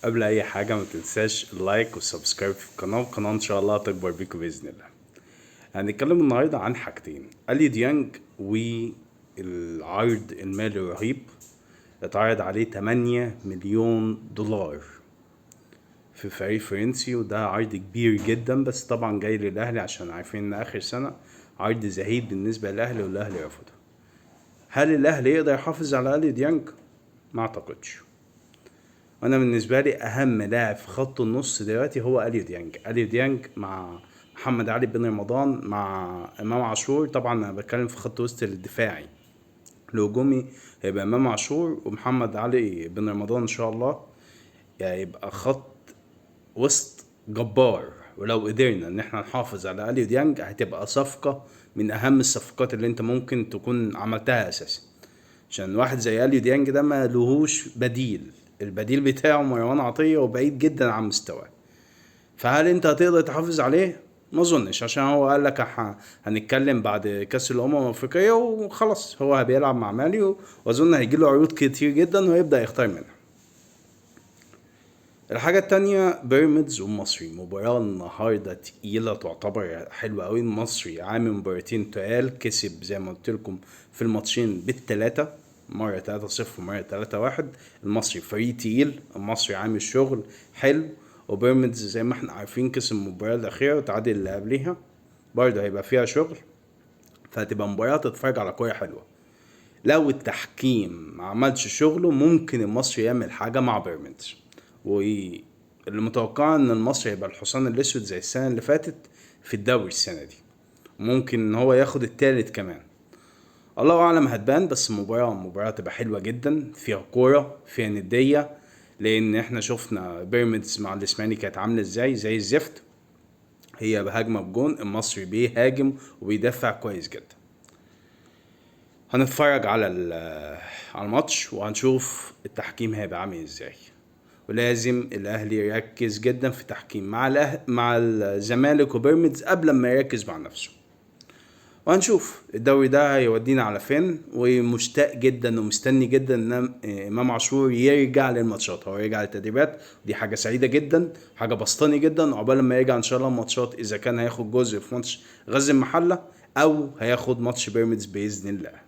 قبل اي حاجة ما تنساش ال like وال subscribe في القناة، والقناة ان شاء الله هتكبر بيكم باذن الله. هنتكلم النهارده عن حاجتين: اليو ديانج والعرض المالي الرهيب، اتعرض عليه 8 مليون دولار في فريق فرنسي، وده عرض كبير جدا، بس طبعا جاي للاهلي عشان عارفين ان اخر سنة عرض زهيد بالنسبة للاهلي، والاهلي رفضه. هل الاهلي يقدر يحافظ على اليو ديانج؟ ما اعتقدش. انا بالنسبة لي اهم لاعب في خط النص دلوقتي هو اليو ديانج. اليو ديانج مع محمد علي بن رمضان مع امام عاشور، طبعا انا بتكلم في خط وسط الدفاعي، الهجومي هيبقى امام عاشور ومحمد علي بن رمضان ان شاء الله، يعني يبقى خط وسط جبار. ولو قدرنا ان احنا نحافظ على اليو ديانج هتبقى صفقة من اهم الصفقات اللي انت ممكن تكون عملتها اساسا، عشان واحد زي اليو ديانج ده ما لهوش بديل، البديل بتاعه مروان عطية وبعيد جدا عن مستواه. فهل انت هتقدر تحافظ عليه؟ ما اظنش، عشان هو قال لك هنتكلم بعد كاس الامم الافريقية وخلاص، هو بيلعب مع مالي، واظن هيجي له عروض كتير جدا ويبدا يختار منها. الحاجة التانية بيراميدز والمصري، مباراة النهاردة تقيلة تعتبر حلوة أوي. المصري عامل مباراتين تقال، كسب زي ما قلت لكم في الماتشين بالتلاتة، مرة 3-0 ومرة 3-1. المصري فريق تقيل، المصري عامل شغل حلو، وبيراميدز زي ما احنا عارفين كسب المباراة الأخيرة وتعادل اللي قبليها، برضه هيبقى فيها شغل، فهتبقى مباراة تتفرج على كورة حلوة. لو التحكيم ما عملش شغله ممكن المصري يعمل حاجة مع بيراميدز، واللي متوقع ان المصري هيبقى الحصان الاسود زي السنة اللي فاتت في الدوري السنة دي، ممكن ان هو ياخد التالت كمان، الله اعلم هتبان. بس مباراة تبقى حلوة جدا، فيها كورة، فيها نديه، لان احنا شفنا بيراميدز مع الاسماعيلي كانت عامله ازاي، زي الزفت، هي بهجمه بجون، المصري بيهاجم وبيدافع كويس جدا. هنتفرج على الماتش وهنشوف التحكيم هيبقى عامل ازاي، ولازم الاهلي يركز جدا في التحكيم مع الزمالك وبيراميدز قبل ما يركز مع نفسه. وهنشوف الدوري ده هيودينا على فين. ومشتاق جدا ومستني جدا ان امام عاشور يرجع للماتشات، هو يرجع للتدريبات، دي حاجة سعيدة جدا، حاجة بسطاني جدا، عقبال لما يرجع ان شاء الله الماتشات، اذا كان هياخد جزء في ماتش غزل المحلة او هياخد ماتش بيراميدز باذن الله.